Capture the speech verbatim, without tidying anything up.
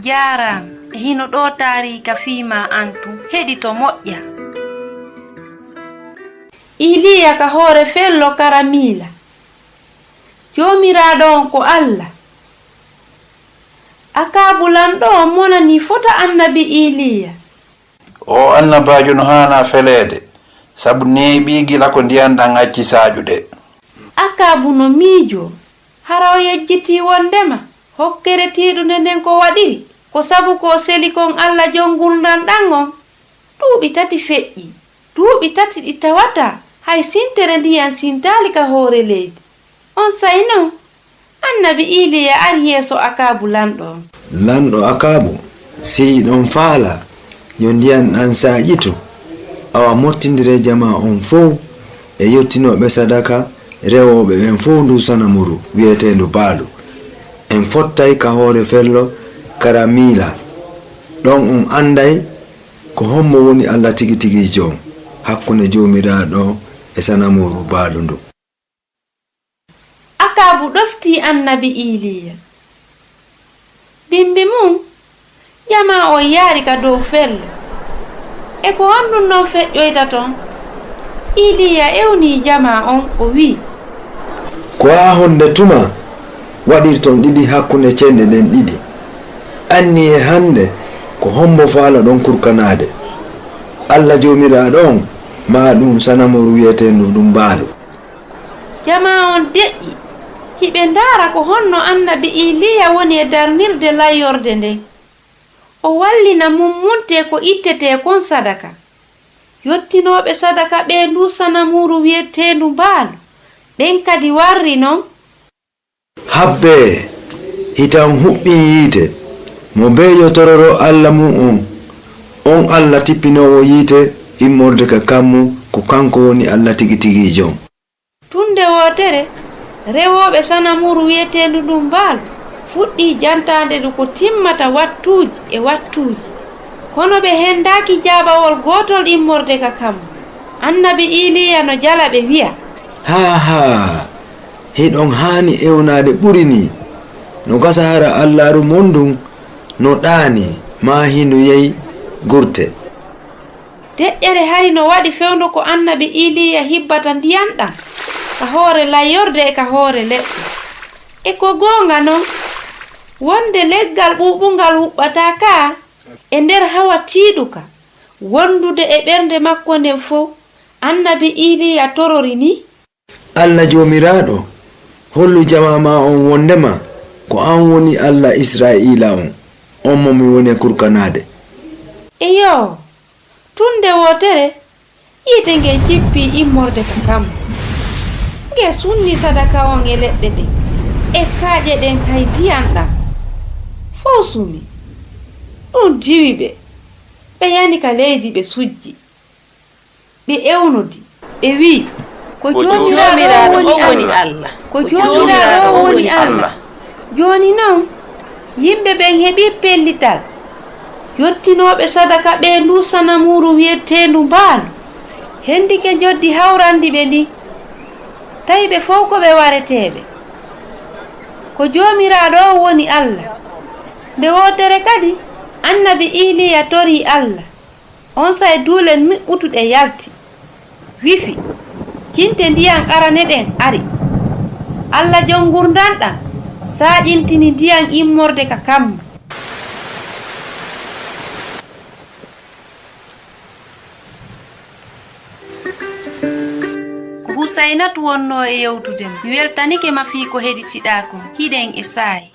Jaaraama. E hino ɗoo taariika fii maa an tun. Heɗito moƴƴa. Iiliya ka hoore fello Karamiila. Joomiraaɗo on ko Alla. Akaabu lanɗo on monanii fota annabi Iiliya. Oo annabaajo no haanaa feleede, sabu neeɓii gila ko ndiyan ɗan acci saaƴude. Akaabu no miijoo, hara o yejjitii wonndema hokkere tiiɗunde nden ko waɗiri, ko sabu ko o seli kon Alla Jon Ngurndan ɗan on. Duuɓi tati feƴƴii, duuɓi tati ɗi tawataa hay sintere ndiyan sintaali ka hoore leydi. Onsay non, annabi Iiliya ari yeeso Akaabu lanɗo on. Lanɗo Akaabu, si hiɗon faalaa yo ndiyan ɗan saaƴitu, awa mottindiree jamaa on fow e yottinooɓe sadaka rewooɓe ɓen fow nduu sanamuru wi'eteendu Baalu. En fottay ka hoore fello Karamiila. Ɗon on anday ko hommo woni Alla tigi-tigiijo on hakkunde Joomiraaɗo e sanamuru Baalu ndun. Akaabu ɗoftii annabi Iiliya. Bimbi mun, jamaa on yaari ka dow fello. E ko honɗun non feƴƴoyta ton? Iiliya ewnii jamaa on, o wi'i. Ko haa honde tuma waɗirton ɗiɗi hakkunde cenɗe ɗen ɗiɗi? Anniyee hande ko hombo faalaɗon kurkanaade, Alla Joomiraaɗo on, maa ɗun sanamuru wi'eteendu ɗun Baalu? Jamaa on deƴƴi, hiɓe ndaara ko honno annabi Iiliya woni e darnirde layyorde nden. O wallina mummuntee ko ittetee kon sadaka. Yottinooɓe sadaka ɓee nduu sanamuru wi'eteendu Baalu, ɓen kadi warri non. Habbee, hita on huɓɓin yiite, mo bee yo tororo Alla mun on, on Alla tippinoowo yiite immorde ka kammu, ko kanko woni Alla tigi-tigiijo on. Tun nde wootere, rewooɓe sanamuru wi'eteendu ndun Baalu fuɗɗii jantaande ndu ko timmata wattuuji e wattuuji. Kono ɓe hendaaki jaabawol gootol immorde ka kammu. Annabi Iiliya no jala ɓe wi'a. Haa haa! Hiɗon haani ewnaade ɓuri nii. No gasa hara allaaru mon ndun no ɗaanii, maa hindu yey gurte. Deƴƴere hari no waɗi fewndo ko annabi Iiliya hibbata ndiyan ɗan ka hoore layyorde e ka hoore leɗɗe. E ko goonga non, wonde leggal ɓuuɓungal huɓɓataa kaa e nder hawa tiiɗuka wondude e ɓernde makko nden fow, annabi Iiliya torori nii. Alla Joomiraaɗo, hollu jamaa maa on wondema ko an woni Alla Isra'iila on, on mo mi woni e kurkanaade. Eyoo, tun nde wootere, yiite ngen jippii immorde ka kammu. Nge sunni sadaka on e leɗɗe ɗen, e kaaƴe ɗen kay ndiyan ɗan. Fow sumi. Ɗun diwi ɓe. Ɓe yani ka leydi ɓe sujji. Ɓe ewnodi, ɓe wi'i. Ko Joomiraaɗo on woni Alla. Ko Joomiraaɗo on woni Alla. Jooni non, yimɓe ɓen heɓii pellital. Yottinooɓe sadaka ɓee nduu sanamuuru wi'eteendu Mbaalu hendike njoddi hawrandi ɓe ndin. Tawi ɓe fow ko ɓe wareteeɓe. Ko Joomiraaɗo on woni Alla. Nde wootere kadi, annabi Iiliya torii Alla. Onsay duule nuɓɓutuɗe yalti, wifi, cinte ndiyan arane ɗen ari. Alla Jon ngurndan ɗan saaƴintini ndiyan immorde ka kammu. Ko Husaynatu wonnoo e yewtude ma. Mi weltanike ma fii ko heɗitiɗaa kon. Hiɗen e saa'i.